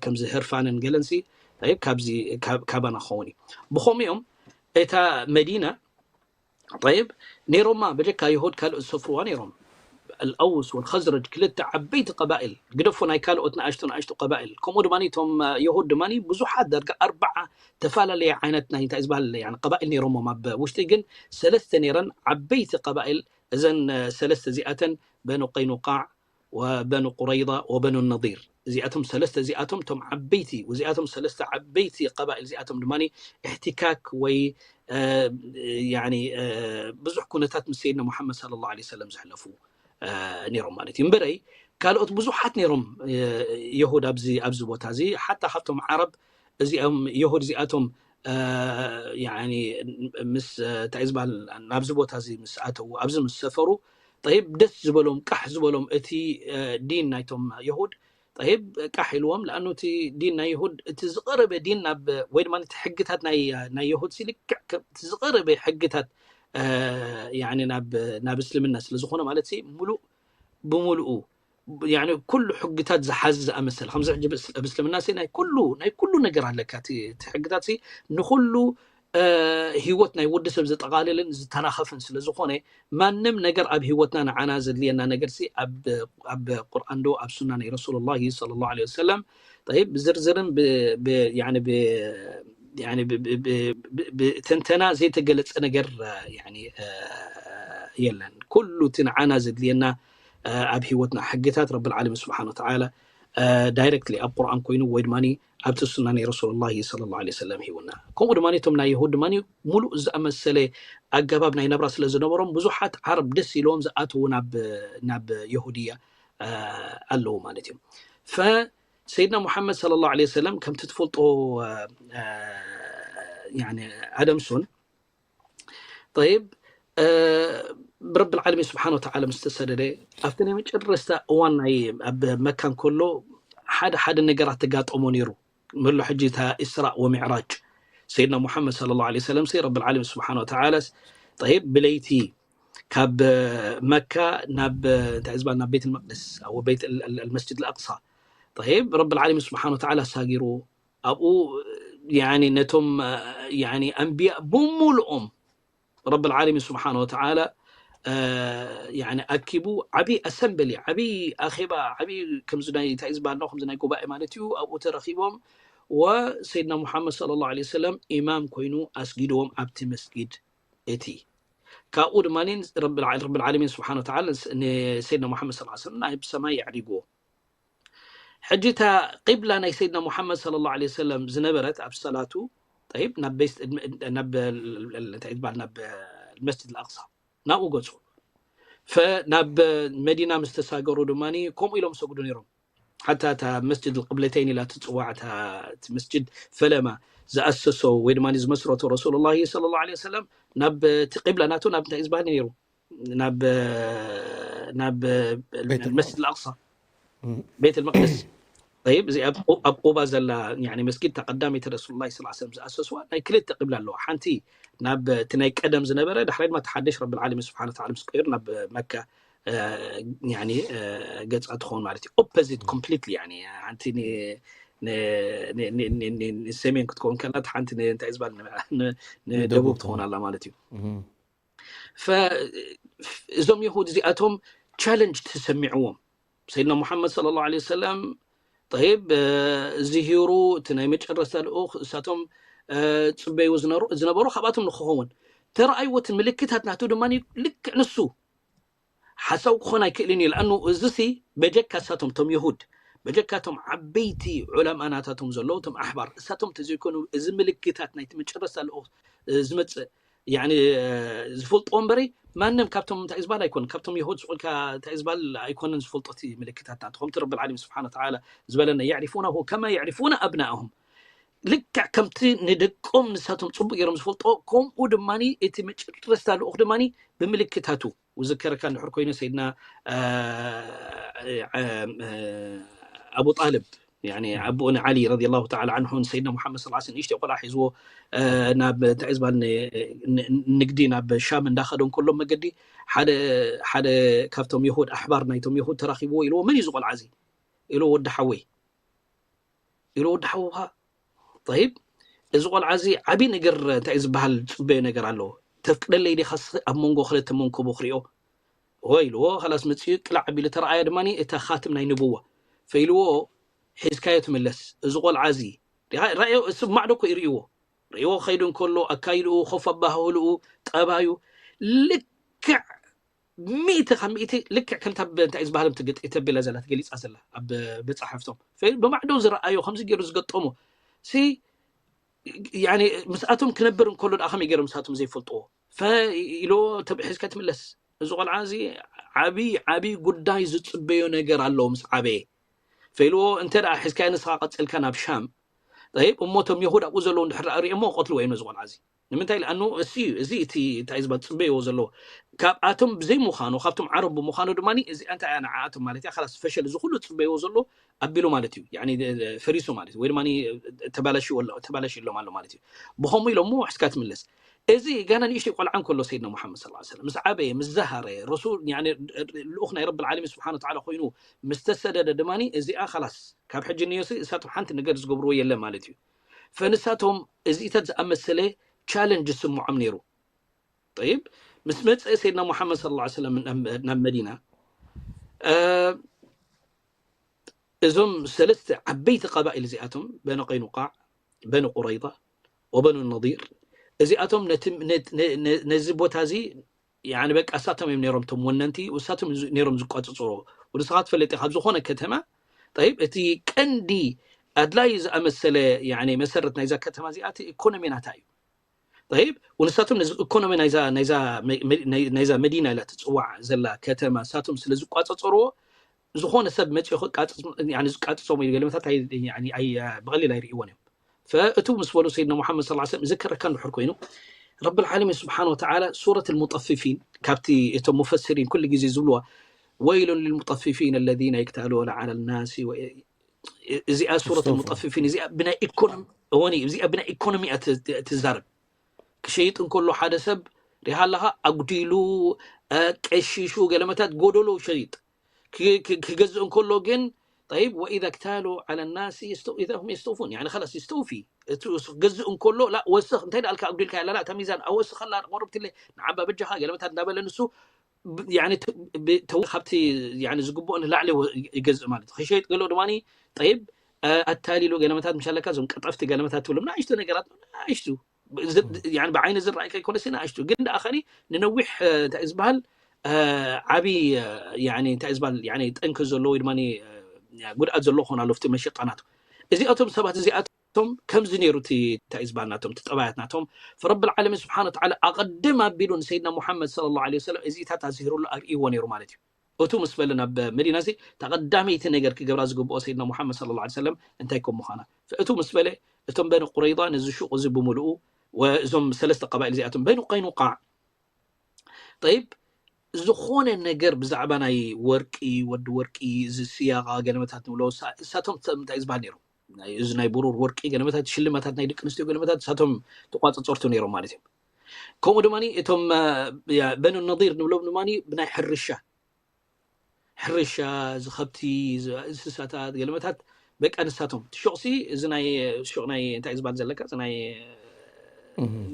ከምዚ ህርፋንን ገለንሲ ካብዚ ካባና ክኸውን እዩ ብኸምኡ እዮም እታ መዲና ጠይብ ነይሮማ፣ በጀካ የሁድ ካልኦት ዝሰፍርዋ ነይሮም። ኣልኣውስ ወልኸዝረጅ ክልተ ዓበይቲ ቀባኢል፣ ግደፎ ናይ ካልኦት ንኣሽቱ ንኣሽቱ ቀባኢል። ከምኡ ድማ እቶም የሁድ ድማ ብዙሓት ዳርጋ ኣርባዓ ተፈላለየ ዓይነት ናይ እንታይ ዝበሃል ቀባኢል ነይሮሞም። ኣብ ውሽጢ ግን ሰለስተ ነይረን ዓበይቲ ቀባኢል። እዘን ሰለስተ እዚኣተን በኑ ቀይኑቃዕ ወበኑ ቁረይዳ ወበኑ ነዲር። እዚኣቶም ሰለስተ እዚኣቶም እቶም ዓበይቲ እዚኣቶም ሰለስተ ዓበይቲ ቀባኢል እዚኣቶም ድማ እሕትካክ ወይ ብዙሕ ኩነታት ምስ ሰይድና ሙሓመድ صلى الله عليه وسلم ዘሕለፉ ነይሮም ማለት እዩ። እምበረይ ካልኦት ብዙሓት ነይሮም የሁድ ኣብዚ ኣብዚ ቦታ እዚ። ሓታ ካብቶም ዓረብ እዚኦም የሁድ እዚኣቶም ምስ እንታይ ዝበሃል ናብዚ ቦታ እዚ ምስ ኣተዉ ኣብዚ ምስ ሰፈሩ ጠይብ ደስ ዝበሎም ቃሕ ዝበሎም እቲ ዲን ናይቶም የሁድ ጠይብ ቃሕ ኢልዎም። ለኣኑ እቲ ዲን ናይ የሁድ እቲ ዝቐረበ ዲን ናብ ወይ ድማ እቲ ሕግታት ናይ የሁድ ሲ ልክዕ እቲ ዝቐረበ ሕግታት ናብ እስልምና ስለ ዝኾነ ማለት ሲ ሙሉእ ብምሉኡ ኩሉ ሕግታት ዝሓዘ ዝኣመሰለ ከምዚ ሕጂ ኣብ እስልምና ሲ ናይ ኩሉ ናይ ኩሉ ነገር ኣለካ። እቲ ሕግታት ሲ ንኩሉ ህይወት ናይ ወዲ ሰብ ዘጠቓልልን ዝተናኸፍን ስለ ዝኾነ ማንም ነገር ኣብ ህይወትና ንዓና ዘድልየና ነገር ሲ ኣብ ቁርኣን ዶ ኣብ ሱና ናይ ረሱሉላሂ ሰለላሁ ዐለይሂ ወሰለም ጠይብ ብዝርዝርን ብትንተና ዘይተገለፀ ነገር የለን። ኩሉ እቲ ንዓና ዘድልየና ኣብ ህይወትና ሕግታት ረብል ዓለሚን ስብሓን ወተዓላ ዳይረክትሊ ኣብ ቁርኣን ኮይኑ ወይ ድማ ኣብቲ ሱና ናይ ረሱሉላሂ ሰለላሁ ዐለይሂ ወሰለም ሂቡና። ከምኡ ድማ እቶም ናይ የሁድ ድማ ሙሉእ ዝኣመሰለ ኣገባብ ናይ ናብራ ስለ ዝነበሮም ብዙሓት ዓረብ ደስ ኢልዎም ዝኣተዉ ናብ የሁድያ ኣለዉ ማለት እዮም። ፈሰይድና ሙሓመድ ሰለላሁ ዐለይሂ ወሰለም ከምቲ ትፈልጦ ኣደምሶን ጠይብ ብረብል ዓለሚን ስብሓን ወተዓላ ምስ ተሰደደ ኣብቲ ናይ መጨረስታ እዋን ናይ ኣብ መካ እንከሎ ሓደ ሓደ ነገራት ተጋጠሞ ነይሩ። መሎ ሕጂ እታ ኢስራእ ወሚዕራጅ ሰይድና ሙሓመድ ሰለላሁ ዐለይሂ ወሰለም ሲ ረብል ዓለሚን ስብሓን ወተዓላ ጠይብ ብለይቲ ካብ መካ ናብ እንታይ ዝበሃል ናብ ቤት መቅደስ ኣብ ቤት መስጅድ ኣልኣቅሳ ጠይብ ረብል ዓለሚን ስብሓን ወተዓላ ኣሳጊርዎ ኣብኡ ነቶም ኣንብያ ብምሉኦም ረብል ዓለሚን ስብሓን ወተዓላ ኣኪቡ ዓብይ ኣሰምበሊ ዓብይ ኣኼባ ዓብይ ከምዚ ናይ እንታይ ዝበሃል ከምዚ ናይ ጉባኤ ማለት እዩ። ኣብኡ ተረኺቦም ወሰይድና ሙሓመድ ሰለላሁ ዐለይሂ ወሰለም ኢማም ኮይኑ ኣስጊድዎም ኣብቲ መስጊድ እቲ ካብኡ ድማ ረብል ዓለሚን ስብሓን ወተዓላ ንሰይድና ሙሓመድ ሰለላሁ ዐለይሂ ወሰለም ናብ ሰማይ የዕሪግዎ። ሕጂ እታ ቂብላ ናይ ሰይድና ሙሓመድ ሰለላሁ ዐለይሂ ወሰለም ዝነበረት ኣብ ሰላቱ ጠይብ ናብ ቤት ናብ እንታይ ዝበሃል ናብ መስጅድ ኣልኣቅሳ ናብኡ ገፁ። ፈናብ መዲና ምስ ተሳገሩ ድማ ከምኡ ኢሎም ሰግዱ ነይሮም። ሓታ እታ መስጅድ ቅብለተይን ኢላ ትፅዋዕ እቲ መስጅድ ፈለማ ዝኣሰሶ ወይ ድማ ዝመስረቶ ረሱሉላሂ ሰለላሁ ዐለይሂ ወሰለም ናብ እቲ ቂብላ ናቱ ናብ እንታይ ዝበሃል ነይሩ ናብ ናብ መስጅድ ኣልኣቅሳ ቤት መቅደስ ይብ እዚ ኣብ ቁባ ዘላ መስጊድ ተቀዳመይቲ ረሱሉላ ስ ሰለም ዝኣሰስዋ ናይ ክልተ ቅብላ ኣለዋ። ሓንቲ ናብ እቲ ናይ ቀደም ዝነበረ ዳሕራይ ድማ ተሓደሽ ረብል ዓለሚን ስብሓን ወተዓላ ምስ ቀይሩ ናብ መካ ገፃ ትኸውን ማለት እዩ። ኦፖዚት ኮምፕሊትሊ ሓንቲ ንሰሜን ክትከውን ከላ ሓንቲ እንታይ ዝበሃል ንደቡብ ትኸውን ኣላ ማለት እዩ። እዞም የሁድ እዚኣቶም ቻለንጅ ተሰሚዕዎም ሰይድና ሙሓመድ ሰለላሁ ዐለይሂ ወሰለም ጠይብ ዝሂሩ እቲ ናይ መጨረስታ ልኡኽ እሳቶም ፅበዩ ዝነበሩ ካብኣቶም ንክኸውን ተረኣይዎ እቲ ምልክታት ናቱ ድማ ልክዕ ንሱ ሓሳው ክኾን ኣይክእልን እዩ። ለኣኑ እዚ ሲ በጀካ እሳቶም ቶም የሁድ በጀካ ቶም ዓበይቲ ዑለማ ናታቶም ዘለዉ ቶም ኣሕባር እሳቶም ተዘይኮኑ እዚ ምልክታት ናይቲ መጨረስታ ልኡኽ ዝመፅእ ዝፈልጥዎ እምበሪ ማንም ካብቶም እንታይ ዝበሃል ኣይኮን ካብቶም የሁድ ስቁልካ እንታይ ዝበሃል ኣይኮነን ዝፈልጦ እቲ ምልክታት ናቱ ከምቲ ረብል ዓለሚን ስብሓን ወተዓላ ዝበለና የዕሪፉና ከማ የዕሪፉና ኣብናእሁም ልክዕ ከምቲ ንደቆም ንሳቶም ፅቡቅ ገይሮም ዝፈልጦ ከምኡ ድማ እቲ መጨረስታ ልኡኽ ድማ ብምልክታቱ ውዝከረካ እንድሕር ኮይኑ ሰይድና ኣቡ ጣልብ ኣቦኡ ንዓሊ ረዲየላሁ ተዓላ ዓንሁ ንሰይድና ሙሓመድ ሰለላሁ ዐለይሂ ወሰለም ንእሽተይ ቆልዓ ሒዝዎ ናብ እንታይ ዝበሃል ንግዲ ናብ ሻም እንዳኸደ እንከሎ መገዲ ሓደ ሓደ ካብቶም የሁድ ኣሕባር ናይቶም የሁድ ተራኺብዎ ኢልዎ መን እዩ ዝቆልዓ እዚ ኢልዎ ወዲ ሓወይ ኢልዎ ወዲ ሓውኻ ጠይብ እዚ ቆልዓ እዚ ዓብዪ ነገር እንታይ እዩ ዝበሃል ዝፅበዮ ነገር ኣለዎ። ተፍቅደለይ ዲኻ እስኺ ኣብ መንጎ ክልተ መንኮቦ ክሪኦ? እወ ኢልዎ። ኸላስ መፂኡ ቅላዕ ኣቢሉ ተረኣየ ድማ እታ ኻትም ናይ ንብዋ ፈኢልዎ። ሒዝካዮ ትምለስ እዚ ቆልዓ እዚ። ራእዮ፣ ስማዕ ዶ እኮ ይርእይዎ። ርእይዎ ከይዱ እንከሎ ኣካይድኡ፣ ኮፍ ኣባሃህልኡ፣ ጠባዩ ልክዕ ሚእቲ ካብ ሚእቲ ልክዕ ከምታ እንታይ ዝበሃል ተቢላ ዘላ ተገሊፃ ዘላ ኣብ መፅሓፍቶም ብማዕዶ ዝረኣዮ ከምዚ ገይሩ ዝገጠሞ ሲ ምስኣቶም ክነብር እንከሎ ደኣ ከመይ ገይሮም ምስኣቶም ዘይፈልጥዎ ኢሎ ሒዝካ ትምለስ። እዚ ቆልዓ እዚ ዓብይ ዓብይ ጉዳይ ዝፅበዮ ነገር ኣለዎ ምስ ዓበየ ፈኢልዎ። እንተ ደኣ ሒዝካዮ ንስኻ ቀፂልካ ናብ ሻም ጠይብ እሞ እቶም የሁድ ኣብኡ ዘለዉ እንድሕር ደኣ ሪኦሞ ቀትልዎ እዮም ነዚ ቆልዓ እዚ። ንምንታይ ለኣኑ እሱ እዩ እዚ እቲ እንታይ ዝበሃል ፅበይዎ ዘለዎ ካብኣቶም ብዘይምዃኑ ካብቶም ዓረብ ብምዃኑ ድማ እዚኣ እንታይ እያ ንዓኣቶም ማለት እያ ላስ ፈሸል እዚ ኩሉ ፅበይዎ ዘሎ ኣቢሉ ማለት እዩ ፈሪሱ ማለት ወይ ድማ ተባላሽዎሎም ኣሎ ማለት እዩ። ብኸምኡ ኢሎሞ ሕዝካ ትምለስ። እዚ ገና ንእሽተይ ቆልዓ እንከሎ ሰይድና ሙሓመድ ስ ሰለም ምስ ዓበየ ምስ ዘሃረ ረሱል ልኡኽ ናይ ረቢ ዓለሚን ስብሓን ወተዓላ ኮይኑ ምስ ተሰደደ ድማ እዚኣ ላስ ካብ ሕጂ ንዮሲ እሳቶም ሓንቲ ነገር ዝገብርዎ የለ ማለት እዩ። ፈንሳቶም እዚኢታት ዝኣመሰለ ቻለንጅ ዝስምዖም ነይሩ። ጠይብ ምስ መፀ ሰይድና ሙሓመድ ስ ሰለም ናብ መዲና እዞም ሰለስተ ዓበይቲ ቀባኢል እዚኣቶም በኒ ቀይኑቃዕ፣ በኒ ቁረይዳ ወበኑ ነዲር እዚኣቶም ነዚ ቦታ እዚ በቃ እሳቶም እዮም ነሮም ቶም ወነንቲ እሳቶም ነሮም ዝቋፅፅሮ። ንስኻ ትፈልጥ ኢኻ ኣብ ዝኾነ ከተማ ጠይብ እቲ ቀንዲ ኣድላይ ዝኣመሰለ መሰረት ናይዛ ከተማ እዚኣ እቲ ኢኮኖሚ ናታ እዩ። ጠይብ ንሳቶም ነዚ ኢኮኖሚ ናይዛ መዲና ኢላ ትፅዋዕ ዘላ ከተማ እሳቶም ስለ ዝቋፀፀርዎ ዝኾነ ሰብ መፂኡ ዝቃፅፆም ወይ ገለመታት ብቐሊል ኣይርእይዎን እዮም። ፈእቱ ምስ በሉ ሰይድና ሙሓመድ ስ ሰለም እዚ ከረካ እንድሕር ኮይኑ ረቢ ልዓለሚን ስብሓን ወተዓላ ሱረት ልሙጠፊፊን ካብቲ እቶም ሙፈሲሪን ኩሉ ግዜ ዝብልዋ ወይሉን ልልሙጠፊፊን ለዚነ የክታሉነ ዓላ ናሲ እዚኣ ሱረት ልሙጠፊፊን እዚኣ ብናይ ኢኮኖሚ እወኒ እዚኣ ብናይ ኢኮኖሚ እያ ትዛረብ። ክሸይጥ እንከሎ ሓደ ሰብ ሪሃ ኣለኻ ኣጉዲሉ ቀሺሹ ገለመታት ጎደሎ ሸይጥ ክገዝእ እንከሎ ግን ጠይብ ወኢዛ ክታሉ ዓላ ናሲ ኢዛ ሁም የስተውፉን ያኒ ላስ ይስተውፊ ክገዝእ እንከሎ ላ ወስኽ እንታይ ደኣልካ ኣጉዲልካ ያለላ እታ ሚዛን ኣወስኸላ ቆርብትለ ንዓባ በጃኻ ገለመታት እንዳበለ ንሱ ካብቲ ዝግብኦ ንላዕሊ ይገዝእ ማለት ክሸይጥ ገሎ ድማ ጠይብ ኣታሊሉ ገለመታት ምሻለካ እዞም ቀጠፍቲ ገለመታት ትብሎም ንኣሽቱ ነገራት ንኣሽቱ ብዓይኒ ዝረኣይ ከይኮነሲ ንኣሽቱ ግን ደኣ ከኒ ንነዊሕ እንታይ ዝበሃል ዓብይ እንታይ ዝበሃል ጠንኪ ዘሎ ወይ ድማ ጉድኣት ዘሎ ክኾን ኣሎ ፍቲ መሸጣናቱ እዚኣቶም ሰባት እዚኣቶም ከምዚ ነይሩ እቲ እንታይ ዝበሃል ናቶም እቲ ጠባያት ናቶም ፈረብል ዓለሚን ስብሓን ወተዓላ ኣቐድም ኣቢሉ ንሰይድና ሙሓመድ ስለ ላ ለ ወሰለም እዚታት ኣዝሂሩሉ ኣርእይዎ ነይሩ ማለት እዩ። እቱ ምስ በለ ናብ መዲና እዚ ተቐዳመይቲ ነገር ክገብራ ዝግብኦ ሰይድና ሙሓመድ ስለ ላ ሰለም እንታይ ከም ምዃና እቱ ምስ በለ እቶም በኒ ቁረይዳ ነዚ ሹቕ እዚ ብምልኡ እዞም ሰለስተ ቀባኢል እዚኣቶም በኒ ቀይኑቃዕ ጠይብ ዝኾነ ነገር ብዛዕባ ናይ ወርቂ ወዲ ወርቂ እዚ ስያቃ ገለመታት ንብሎ እሳቶም እንታይ ዝበሃል ነይሩ እዚ ናይ ብሩር ወርቂ ገለመታት ሽልማታት ናይ ደቂ ኣንስትዮ ገለመታት እሳቶም ተቋፀፀርቱ ነይሮም ማለት እዮም። ከምኡ ድማ እቶም በኑ ነዲር ንብሎም ድማ ብናይ ሕርሻ ሕርሻ ዝኸብቲ እንስሳታት ገለመታት በቃ ንሳቶም ትሾቕሲ እዚ ናይ ሾቕ ናይ እንታይ ዝበሃል ዘለካ ናይ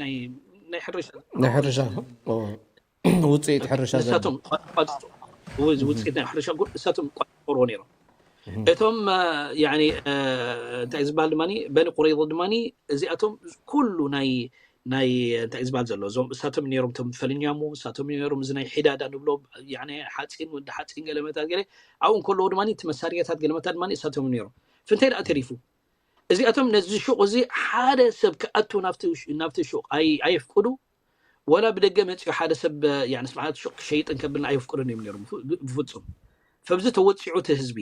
ናይ ሕርሻ ናይ ሕርሻ ውፅኢት ሕርሻ ንሳቶም ውፅኢት ናይ ሕርሻ እሳቶም ቆርቆርዎ ነይሮም። እቶም እንታይ ዝበሃል ድማ በኒ ቁረይዶ ድማ እዚኣቶም ኩሉ ናይ ናይ እንታይ ዝበሃል ዘሎ እዞም እሳቶም ነይሮም ቶም ፈልኛሙ እሳቶም ነይሮም እዚ ናይ ሒዳዳ ንብሎ ሓፂን ወዲ ሓፂን ገለመታት ገለ ኣብኡ እንከለዎ ድማ እቲ መሳርያታት ገለመታት ድማ እሳቶም ነይሮም። ፍንታይ ደኣ ተሪፉ እዚኣቶም ነዚ ሹቕ እዚ ሓደ ሰብ ክኣቱ ናብቲ ሹቕ ኣየፍቅዱ ወላ ብደገ መፅኡ ሓደ ሰብ ስብሓት ሹቕ ክሸይጥን ከብልን ኣየፍቅዱን እዮም ነይሮም ብፍፁም። ፈብዚ ተወፂዑ እቲ ህዝቢ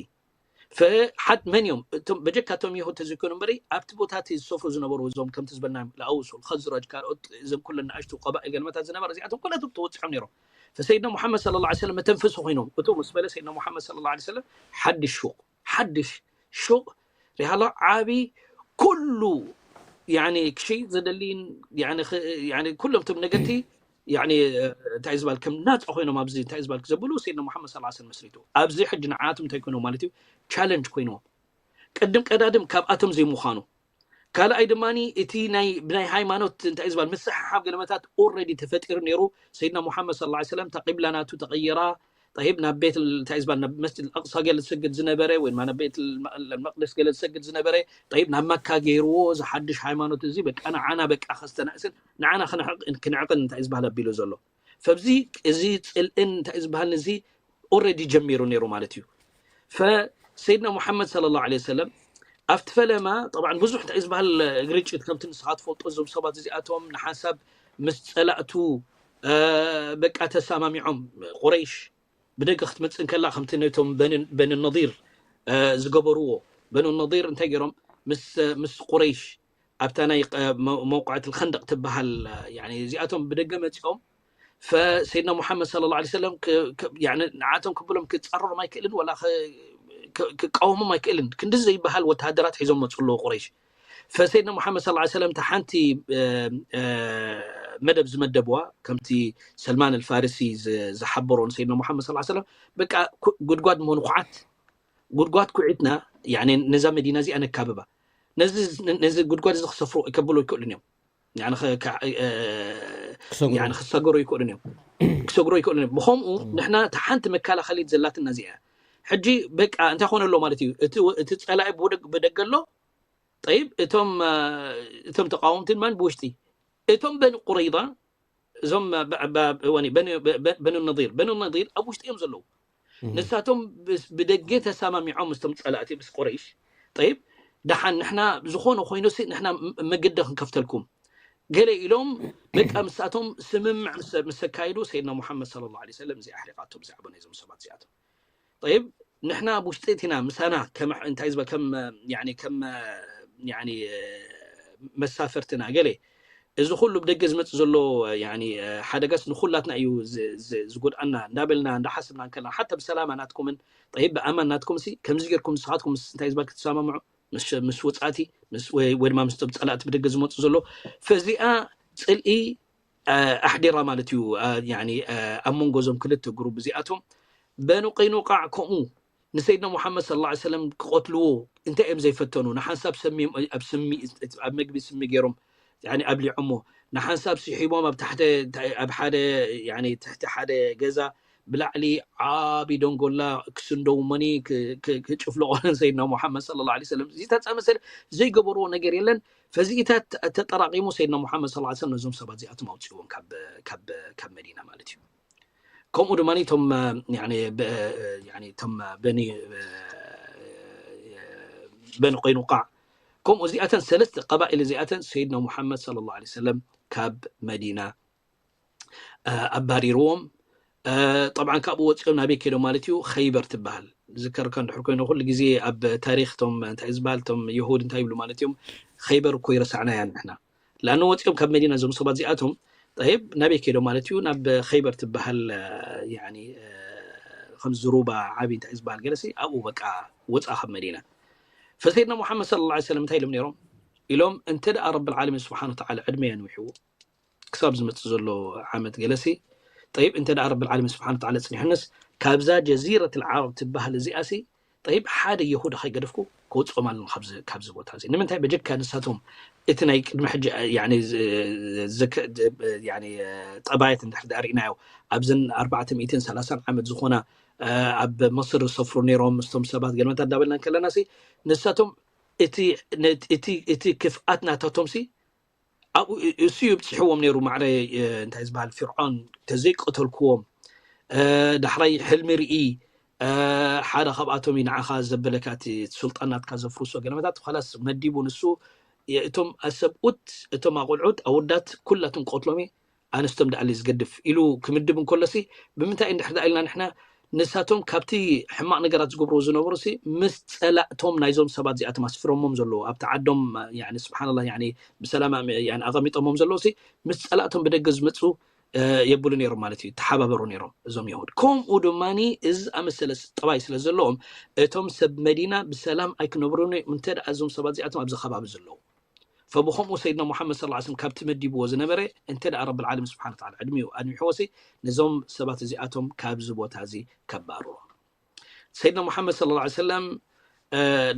ፈሓድ መን እዮም እቶም በጀካቶም የሁድ ተዘይኮኑ እምበሪ ኣብቲ ቦታ እቲ ዝሰፍሩ ዝነበሩ እዞም ከምቲ ዝበልና ለኣውሱ ከዝረጅ ካልኦት እዞም ኩለን ንኣሽቱ ቀባኢ ገልመታት ዝነበረ እዚኣቶም ኩላቶም ተወፂዖም ነይሮም። ፈሰይድና ሙሓመድ ስለ ላ ሰለም መተንፈሲ ኮይኖም እቱ ምስ በለ ሰይድና ሙሓመድ ስለ ላ ሰለም ሓድሽ ሹቕ ሓድሽ ሹቕ ሪሃላ ዓቢ ኩሉ ክሽይጥ ዘደሊን ኩሎም ቶም ነገርቲ እንታይ ዝበሃል ከም ናፃ ኮይኖም ኣብዚ እንታይ ዝበሃል ዘብሉ ሰይድና ሙሓመድ ስ ሰለም መስሪቱ ኣብዚ ሕጂ ንዓቶም እንታይ ኮይኖም ማለት እዩ ቻለንጅ ኮይኖም ቅድም ቀዳድም ካብኣቶም ዘይምዃኑ ካልኣይ ድማ እቲ ናይ ብናይ ሃይማኖት እንታይ ዝበሃል ምስሕሓብ ገለመታት ኦረዲ ተፈጢሩ ነይሩ። ሰይድና ሙሓመድ ስለ ላ ሰለም እታ ቂብላ ናቱ ተቐይራ። ጠይብ ናብ ቤት እንታይ ዝበሃል ናብ መስጅድ ኣቅሳ ገለ ዝሰግድ ዝነበረ ወይ ናብ ቤት መቅደስ ገለ ዝሰግድ ዝነበረ ጠይብ ናብ መካ ገይርዎ። እዚ ሓድሽ ሃይማኖት እዚ በቃ ንዓና በቃ ከስተናእስን ንዓና ክንዕቅን እንታይ ዝበሃል ኣቢሉ ዘሎ። ፈብዚ እዚ ፅልእን እንታይ ዝበሃል እዚ ኦረዲ ጀሚሩ ነይሩ ማለት እዩ። ፈሰይድና ሙሓመድ ስለ ላ ሰለም ኣብቲ ፈለማ ጠብዓን ብዙሕ እንታይ ዝበሃል ግርጭት ከምቲ ንስኻ ትፈልጦ እዞም ሰባት እዚኣቶም ንሓንሳብ ምስ ፀላእቱ በቃ ተሰማሚዖም ቁረይሽ ብደገ ክትመፅእ እንከላ ከምቲ ነቶም በኒ ነዲር ዝገበርዎ በኑ ነዲር እንታይ ገይሮም ምስ ቁረይሽ ኣብታ ናይ መውቃዕት ልከንደቅ ትበሃል እዚኣቶም ብደገ መፂኦም ፈሰይድና ሙሓመድ ስለ ላ ሰለም ንዓቶም ክብሎም ክፃረሮም ኣይክእልን ወላ ክቃወሞም ኣይክእልን። ክንዲ ዘይበሃል ወተሃደራት ሒዞም መፁ ኣለዎ ቁረይሽ። ፈሰይድና ሙሓመድ ስለ ላ ሰለም እታ ሓንቲ መደብ ዝመደብዋ ከምቲ ሰልማን ኣልፋርሲ ዝሓበሮ ንሰይድና ሙሓመድ ስለ ላ ሰለም በቃ ጉድጓድ ምሆኑ ኩዓት ጉድጓድ ኩዒትና ነዛ መዲና እዚኣ ነካብባ ነዚ ጉድጓድ እዚ ክሰፍሩ ከብሎ ይክእሉን እዮም ክሰግሮ ይክእሉን እዮም ክሰግሮ ይክእሉን እዮም። ብከምኡ ንሕና እታ ሓንቲ መከላኸሊት ዘላትና እዚኣ ሕጂ በቃ እንታይ ኮነ ኣሎ ማለት እዩ። እቲ ፀላኢ ብደገ ኣሎ ጠይብ እቶም እቶም ተቃወምቲ ድማ ብውሽጢ እቶም በኒ ቁረይዳ እዞም በኑ ነዲር በኑ ነዲር ኣብ ውሽጢ እዮም ዘለዉ። ንሳቶም ብደገ ተሰማሚዖም ምስቶም ፀላእቲ ምስ ቁረይሽ ጠይብ ደሓን ንሕና ዝኾነ ኮይኑሲ ንሕና መገዲ ክንከፍተልኩም ገለ ኢሎም በቃ ምሳቶም ስምምዕ ምስ ኣካይዱ ሰይድና ሙሓመድ ስለ ላ ሰለም እዚ ኣሕሪቃቶ ብዛዕባ ናይዞም ሰባት እዚኣቶም ጠይብ ንሕና ኣብ ውሽጢ እቲና ምሳና እንታይ ዝበ ከም ከም መሳፈርትና ገለ እዚ ኩሉ ብደገ ዝመፅእ ዘሎ ሓደጋስ ንኩላትና እዩ ዝጎድኣና እንዳበልና እንዳሓስብና እንከለና ሓታ ብሰላማ ናትኩምን ጠይብ ብኣማን ናትኩም ሲ ከምዚ ጌርኩም ንስኻትኩም እንታይ ዝበል ክትሰማምዑ ምስ ወፃእቲ ወይ ድማ ምስቶም ፀላእቲ ብደገ ዝመፁ ዘሎ ፈዚኣ ፅልኢ ኣሕዲራ ማለት እዩ ኣብ መንጎ እዞም ክልተ ግሩብ እዚኣቶም በኑ ቀይኑቃዕ ከምኡ ንሰይድና ሙሓመድ ስለ ላ ሰለም ክቐትልዎ እንታይ እዮም ዘይፈተኑ ንሓንሳብ ሰሚም ኣብ ስሚ ኣብ መግቢ ስሚ ገይሮም ኣብሊዖሞ ንሓንሳብ ስሒቦም ኣብ ታሕተ ኣብ ሓደ ትሕቲ ሓደ ገዛ ብላዕሊ ዓቢ ደንጎላ ክስንደው መኒ ክጭፍለቆ ንሰይድና ሙሓመድ ስለ ላ ሰለም እዚታት ዝኣመሰለ ዘይገበርዎ ነገር የለን። ፈዚኢታት ተጠራቂሙ ሰይድና ሙሓመድ ስለ ላ ሰለም ነዞም ሰባት እዚኣቶም ኣውፅዎም ካብ መዲና ማለት እዩ። ከምኡ ድማ ቶም ቶም በኒ በኒ ቆይኑቃዕ ከምኡ እዚኣተን ሰለስተ ቀባኢል እዚኣተን ሰይድና ሙሓመድ ስለ ላ ሰለም ካብ መዲና ኣባሪርዎም። ጠብዓን ካብኡ ወፂኦም ናበይ ከይዶም ማለት እዩ ኸይበር ትበሃል። ዝከርካ እንድሕር ኮይኑ ኩሉ ግዜ ኣብ ታሪክ ቶም እንታይ ዝበሃል ቶም የሁድ እንታይ ይብሉ ማለት እዮም ኸይበር እኮ ይረሳዕናያ ንሕና ላኣነ ወፂኦም ካብ መዲና እዞም ሰባት እዚኣቶም ጠይብ ናበይ ከይዶም ማለት እዩ ናብ ኸይበር ትበሃል ከምዚ ሩባ ዓብይ እንታይ ዝበሃል ገለሲ ኣብኡ በቃ ወፃ ካብ መዲና ፈሰይድና ሙሓመድ ስለ ላ ሰለም እንታይ ኢሎም ነይሮም ኢሎም እንተ ደኣ ረብል ዓለሚን ስብሓን ወተዓላ ዕድመ የንውሕዎ ክሳብ ዝመፅእ ዘሎ ዓመት ገለሲ ጠይብ እንተ ደኣ ረብል ዓለሚን ስብሓን ወተዓላ ፅኒሑንስ ካብዛ ጀዚረት ልዓረብ ትበሃል እዚኣሲ ጠይብ ሓደ የሁዳ ከይገደፍኩ ከውፅኦም ኣለኒ ካብዚ ቦታ እዚ ንምንታይ በጀካ ንሳቶም እቲ ናይ ቅድሚ ሕጂ ጠባየት እንድሕር ዳኣ ርኢናዮ ኣብዘን ኣርባዕተ ሚእትን ሰላሳን ዓመት ዝኾና ኣብ መስር ዝሰፍሩ ነይሮም ምስቶም ሰባት ገለመታት እንዳበልና ከለና ንሳቶም እቲ ክፍኣት ናታቶም ሲ ኣብኡ እሱ ይብፅሕዎም ነይሩ ማዕረ እንታይ ዝበሃል ፍርዖን ተዘይቀተልክዎም ዳሕራይ ሕልሚ ርኢ ሓደ ካብኣቶም እዩ ንዓኻ ዘበለካ እቲ ስልጣን ናትካ ዘፍርሶ ገለመታት ኻላስ መዲቡ ንሱ እቶም ኣሰብኡት እቶም ኣቆልዑት ኣወዳት ኩላቶም ክቐትሎም ኣንስቶም ደኣለ ዝገድፍ ኢሉ ክምድብ እንከሎሲ ብምንታይ እንድሕር ደኣ ኢልና ንሕና ንሳቶም ካብቲ ሕማቕ ነገራት ዝገብርዎ ዝነበሩ ሲ ምስ ፀላእቶም ናይዞም ሰባት እዚኣቶም ኣስፍሮሞም ዘለዉ ኣብቲ ዓዶም ስብሓንላ ብሰላም ኣቐሚጦሞም ዘለዉ ሲ ምስ ፀላእቶም ብደገ ዝመፁ የብሉ ነይሮም ማለት እዩ ተሓባበሩ ነይሮም እዞም የሁድ ከምኡ ድማ እዚ ኣመሰለ ጠባይ ስለ ዘለዎም እቶም ሰብ መዲና ብሰላም ኣይክነብሩን እዮም እንተ እዞም ሰባት እዚኣቶም ኣብዚ ከባቢ ዘለዉ ፈብኸምኡ ሰይድና ሙሓመድ ስለ ላ ሰለም ካብቲ መዲብዎ ዝነበረ እንተ ደኣ ረብል ዓለሚን ስብሓን ወተዓላ ዕድሚኡ ኣንዊሕዎሲ ነዞም ሰባት እዚኣቶም ካብዚ ቦታ እዚ ከባርሮም ሰይድና ሙሓመድ ስለ ላ ሰለም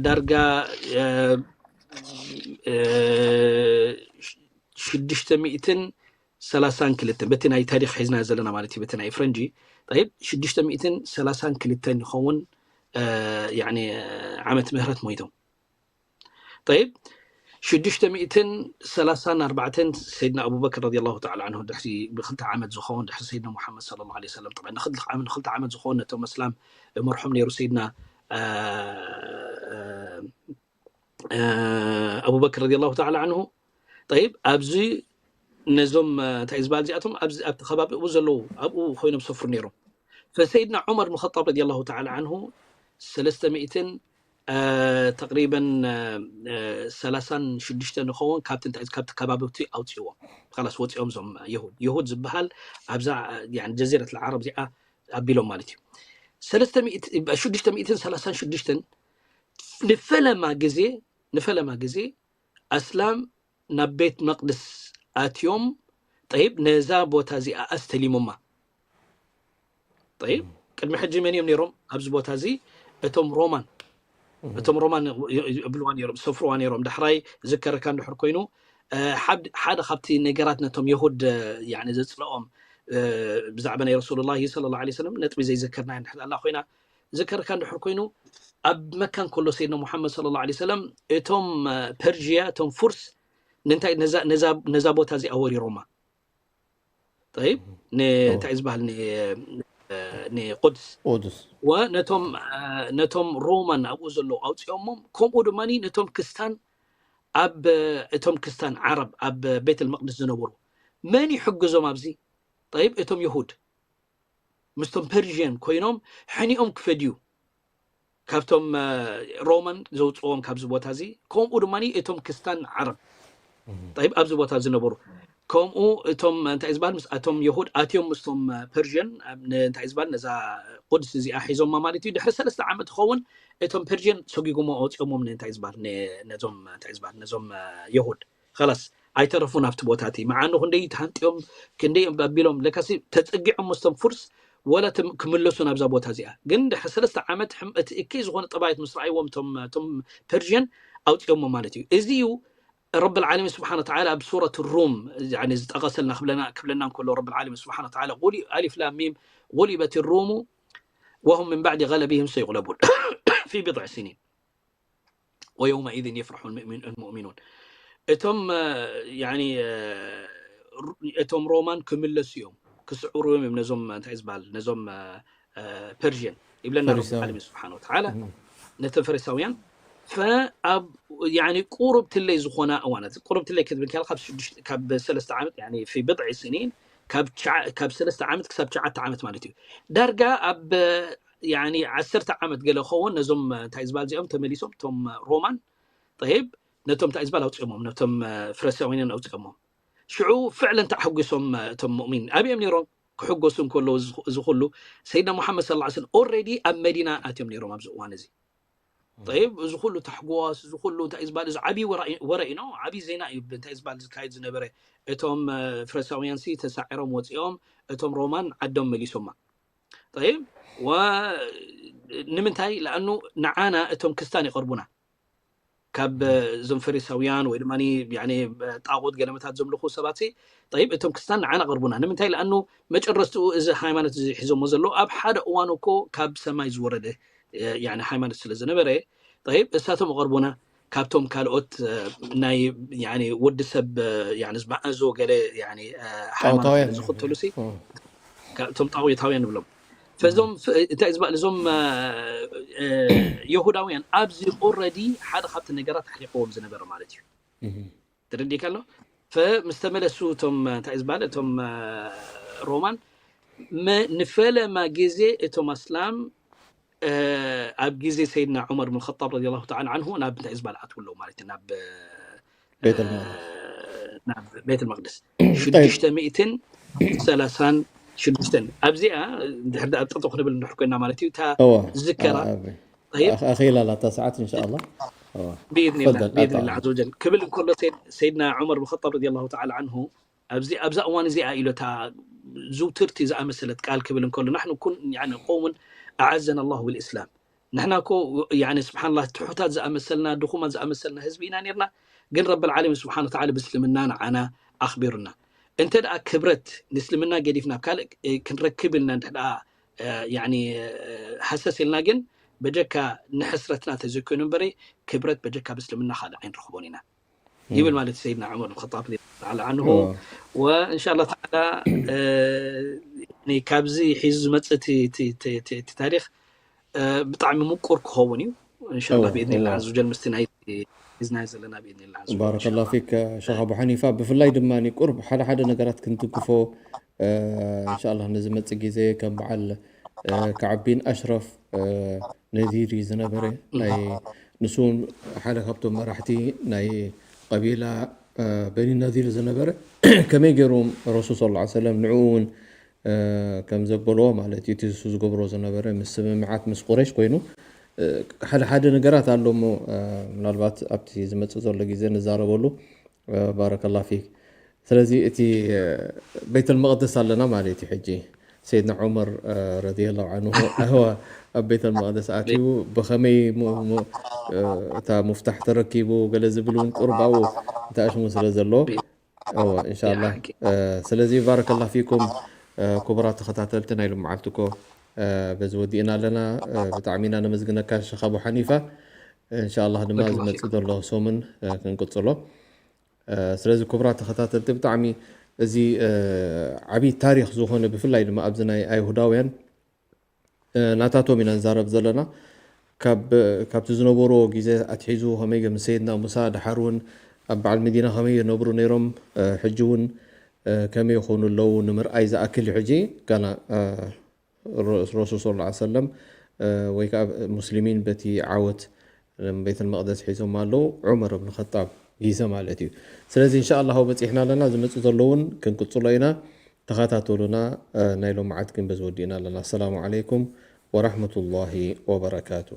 ዳርጋ ሽዱሽተ ሚእትን ሰላሳን ክልተን በቲ ናይ ታሪክ ሒዝና ዘለና ማለት እዩ፣ በቲ ናይ ፍረንጂ። ጠይብ፣ ሽዱሽተ ሚእትን ሰላሳን ክልተን ይኸውን ዓመት ምህረት ሞይቶም። ጠይብ፣ ሽዱሽተ ሚእትን ሰላሳን ኣርባዕተን ሰይድና ኣቡበክር ረዲየላሁ ተዓላ ዓንሁ ድሕሪ ብክልተ ዓመት ዝኸውን ድሕሪ ሰይድና ሙሓመድ ሰለላሁ ዐለይሂ ወሰለም፣ ጠብዓ ንክልተ ዓመት ዝኸውን ነቶም ኣስላም መርሖም ነይሩ ሰይድና ኣቡበክር ረዲየላሁ ተዓላ ዓንሁ። ጠይብ፣ ኣብዚ ነዞም እንታይ ዝበሃል እዚኣቶም ኣብዚ ኣብቲ ከባቢ ኣብኡ ዘለዉ ኣብኡ ኮይኖም ሰፍሩ ነይሮም። ፈሰይድና ዑመር ብን ኸጣብ ረዲየላሁ ተዓላ ዓንሁ ሰለስተ ሚእትን ተቅሪበን ሰላሳን ሽዱሽተ ንኸውን ካብቲ እንታይ ካብቲ ከባቢ እቲ ኣውፅእዎም። ላስ ወፂኦም እዞም የሁድ የሁድ ዝበሃል ኣብዛ ጀዚረት ልዓረብ እዚኣ ኣቢሎም ማለት እዩ። ሰለስተ ሚእቲ ሽዱሽተ ሚእትን ሰላሳን ሽዱሽተን ንፈለማ ግዜ ንፈለማ ግዜ ኣስላም ናብ ቤት መቅድስ ኣትዮም። ጠይብ፣ ነዛ ቦታ እዚኣ ኣስተሊሞማ። ጠይብ፣ ቅድሚ ሕጂ መን እዮም ነይሮም ኣብዚ ቦታ እዚ? እቶም ሮማን እቶም ሮማን ይብልዋ ነይሮም፣ ዝሰፍርዋ ነይሮም። ዳሕራይ ዝከረካ እንድሕር ኮይኑ ሓደ ካብቲ ነገራት ነቶም የሁድ ዘፅልኦም ብዛዕባ ናይ ረሱሉላሂ ሰለላሁ ዐለይሂ ወሰለም ነጥቢ ዘይዘከርና እንድሕር ኣላ ኮይና ዝከረካ እንድሕር ኮይኑ ኣብ መካ እንከሎ ሰይድና ሙሓመድ ሰለላሁ ዐለይሂ ወሰለም እቶም ፐርዥያ እቶም ፉርስ እንታይ ነዛ ቦታ እዚኣ ወሪሮማ። ጠይብ፣ እንታይ ዝበሃል ንቁድስ ቁዱስ ወነቶም ነቶም ሮማን ኣብኡ ዘለዉ ኣውፅኦሞም። ከምኡ ድማ ነቶም ክስታን ኣብ እቶም ክስታን ዓረብ ኣብ ቤት ልመቅድስ ዝነበሩ መን ይሕግዞም ኣብዚ? ጠይብ፣ እቶም የሁድ ምስቶም ፐርዥን ኮይኖም ሕኒኦም ክፈድዩ ካብቶም ሮማን ዘውፅዎም ካብዚ ቦታ እዚ። ከምኡ ድማ እቶም ክስታን ዓረብ ጠይብ ኣብዚ ቦታ ዝነበሩ ከምኡ እቶም እንታይ ዝበሃል ምስኣቶም የሁድ ኣትዮም ምስቶም ፐርዥን እንታይ ዝበሃል ነዛ ቁድስ እዚኣ ሒዞማ ማለት እዩ። ድሕሪ ሰለስተ ዓመት ክኸውን እቶም ፐርዥን ሰጊጎሞ ኣውፅኦሞም እንታይ ዝበሃል ነዞም እንታይ ዝበሃል ነዞም የሁድ ላስ ኣይተረፉን ኣብቲ ቦታ እቲ። መዓኑ ክንደይ ተሃንጢኦም ክንደይ ኣቢሎም ለካሲ ተፀጊዖም ምስቶም ፉርስ ወላ ክምለሱ ናብዛ ቦታ እዚኣ። ግን ድሕሪ ሰለስተ ዓመት እቲ እከይ ዝኾነ ጠባያት ምስ ረኣይዎም እቶም ፐርዥን ኣውፅኦሞ ማለት እዩ። እዚ እዩ ረብ ልዓለሚን ስብሓን ወተዓላ ኣብ ሱረት ሩም ዝጠቐሰልና ክብለና እንከሎ ረብ ልዓለሚን ስብሓን ወተዓላ ኣሊፍ ላም ሚም غلبت الروم وهم من بعد غلبهم سيغلبون في بضع سنين ويومئذ يفرح المؤمنون እቶም እቶም ሮማን ክምለሱ እዮም ክስዕሩ እዮም ነዞም እንታይ ዝበሃል ነዞም ፐርዥን ይብለና ረብ ዓለሚን ስብሓን ወተዓላ ነተን ፈሪሳውያን። ፈኣብ ቁሩብ ትለይ ዝኾና እዋናት ቁሩብ ትለይ ክትብል ከላ ካብ ሰለስተ ዓመት ፊ ብድዒ ስኒን ካብ ሰለስተ ዓመት ክሳብ ትሽዓተ ዓመት ማለት እዩ። ዳርጋ ኣብ ዓሰርተ ዓመት ገለ ኸውን ነዞም እንታይ ዝበሃል እዚኦም ተመሊሶም እቶም ሮማን ጠይብ ነቶም እንታይ ዝበሃል ኣውፅኦሞም ነቶም ፈሪሳውያን ኣውፅኦሞም። ሽዑ ፍዕለን ተሓጒሶም እቶም ሙእሚን ኣብኦም ነይሮም ክሕጎሱ እንከለዉ እዚ ኩሉ ሰይድና ሙሓመድ ሰለላሁ ዐለይሂ ወሰለም ኦልሬዲ ኣብ መዲና ኣትዮም ነይሮም ኣብዚ እዋን እዚ። ጠይብ እዚ ኩሉ ታሕጓስ እዚ ኩሉ እንታይ እዩ ዝበሃል እዚ ዓብዪ ወረ እዩ ነው ዓብዪ ዜና እዩ እንታይ ዝበሃል ዝካየድ ዝነበረ። እቶም ፈሪሳውያን ሲ ተሳዒሮም ወፂኦም እቶም ሮማን ዓዶም መሊሶማ። ጠይብ ንምንታይ ለኣኑ ንዓና እቶም ክስታን ይቐርቡና ካብ እዞም ፈሪሳውያን ወይ ድማ ጣቁት ገለመታት ዘምልኹ ሰባት ጠይብ እቶም ክስታን ንዓና ቀርቡና ንምንታይ ለኣኑ መጨረስትኡ እዚ ሃይማኖት እዚ ሒዞሞ ዘሎ ኣብ ሓደ እዋን እኮ ካብ ሰማይ ዝወረደ ሃይማኖት ስለ ዝነበረ ጠይብ እሳቶም ቀርቡና ካብቶም ካልኦት ናይ ወዲ ሰብ ዝመኣዞ ገለ ሃይማኖት ዝኽተሉ እቶም ጣውታውያን ንብሎም ፈዞም እንታይ ዝበሃል እዞም የሁዳውያን ኣብዚ ኦረዲ ሓደ ካብቲ ነገራት ኣሕሊቅዎም ዝነበረ ማለት እዩ። ተረዲካ ኣሎ ምስ ተመለሱ እቶም እንታይ ዝበሃል እቶም ሮማን ንፈለማ ግዜ እቶም ኣስላም ኣብ ግዜ ሰይድና ዑመር ብን ኸጣብ ረዲየላሁ ተዓላ ዓንሁ ናብ እንታይ ዝበሃል ኣትዉ ኣለዉ ማለት እዩ ናብ ቤት መቅደስ ሽዱሽተ ሚእትን ሰላሳን ሽዱሽተን ኣብዚኣ ድሕር ኣብ ጠጠው ክንብል እንድሕር ኮይና ማለት እዩ እታ ዝከራ ኣኺላ ላታ ሰዓት እንሻ ኣላ ብኢድኒላ ብኢድኒላ ዓዘ ወጀል ክብል እንከሎ ሰይድና ዑመር ብን ኸጣብ ረዲየላሁ ተዓላ ዓንሁ ኣብዚ ኣብዛ እዋን እዚኣ ኢሉ እታ ዝውትርቲ ዝኣመሰለት ቃል ክብል እንከሎ ናሕኑ ኩን ቆውምን ኣዓዘና ኣላሁ ብልእስላም ንሕና እኮ ያኒ ስብሓንላ ትሑታት ዝኣመሰልና ድኹማት ዝኣመሰልና ህዝቢ ኢና ነርና። ግን ረብል ዓለሚን ስብሓን ወተዓላ ብእስልምና ንዓና ኣኽቢሩና። እንተ ደኣ ክብረት ንእስልምና ገዲፍና ኣብ ካልእ ክንረክብ ኢልና እንተ ደኣ ያኒ ሃሰስ ኢልና ግን በጀካ ንሕስረትና ተዘይኮይኑ እምበረ ክብረት በጀካ ብእስልምና ካልእ ኣይንረኽቦን ኢና ይብል ማለት ሰይድና ዑመር ብን ኸጣብ ተዓላ ዓንሁ። ወእንሻላ ተዓላ ካብዚ ሒዙ ዝመፅእ እቲ ታሪክ ብጣዕሚ ምቁር ክኸውን እዩ። እንሻላ ብኢድኒላ ዓዙ ጀል ምስቲ ናይ ሒዝናዮ ዘለና ብኢድኒላ ዓዙ ጀል። ባረከላ ፊክ ሸኽ ኣቡ ሓኒፋ። ብፍላይ ድማ ቁርብ ሓደ ሓደ ነገራት ክንትንክፎ እንሻላ ንዝመፅእ ግዜ ከም በዓል ከዓቢን ኣሽረፍ ነዚር እዩ ዝነበረ ናይ ንሱ እውን ሓደ ካብቶም መራሕቲ ናይ ቀቢላ በኒ ነዚር ዝነበረ ከመይ ገይሮም ረሱል ስ ሰለም ንዕኡ እውን ከም ዘበልዎ ማለት እዩ እቲ ንሱ ዝገብሮ ዝነበረ ምስ ስምምዓት ምስ ቁረሽ ኮይኑ ሓደ ሓደ ነገራት ኣሎ እሞ ምናልባት ኣብቲ ዝመፅእ ዘሎ ግዜ ንዛረበሉ ባረከላ ፊክ ስለዚ እቲ ቤተል መቅደስ ኣለና ማለት እዩ ሕጂ ሰይድና ዑመር ረዲየላሁ ዓንሁ ኣህዋ ኣብ ቤተል መቅደስ ኣትዩ ብኸመይ እታ ሙፍታሕ ተረኪቡ ገለ ዝብል እውን ቁርባኡ እንተኣሽሙ ስለ ዘሎ እወ እንሻላ ስለዚ ባረከላ ፊኩም ክቡራት ተኸታተልቲ ናይ ልመዓልቲ እኮ በዚ ወዲእና ኣለና ብጣዕሚ ኢና ነመስግነካ ሸኻቡ ሓኒፋ እንሻላ ድማ ዝመፅእ ዘሎ ሰሙን ክንቅፅሎ ስለዚ ክቡራት ተኸታተልቲ ብጣዕሚ እዚ ዓብይ ታሪክ ዝኾነ ብፍላይ ድማ ኣብዚ ናይ ኣይሁዳውያን ናታቶም ኢና ንዛረብ ዘለና ካብቲ ዝነበርዎ ግዜ ኣትሒዙ ከመይ ምስ ሰይድና ሙሳ ድሓር እውን ኣብ በዓል መዲና ከመይ ይነብሩ ነይሮም ሕጂ እውን ከመይ ይኾኑ ኣለዉ ንምርኣይ ዝኣክል እዩ ሕጂ ጋና ረሱል ስ ሰለም ወይ ከዓ ሙስሊሚን በቲ ዓወት ቤት መቅደስ ሒዞም ኣለዉ ዑመር እብን ኸጣብ ግዜ ማለት እዩ ስለዚ እንሻ ኣላሁ በፂሕና ኣለና ዝመፅእ ዘለውን ክንቅፅሎ ኢና ተኸታተሉና ናይ ሎመዓት ግን በዚ ወዲእና ኣለና ኣሰላሙ ዓለይኩም ወራሕመቱላሂ ወበረካቱ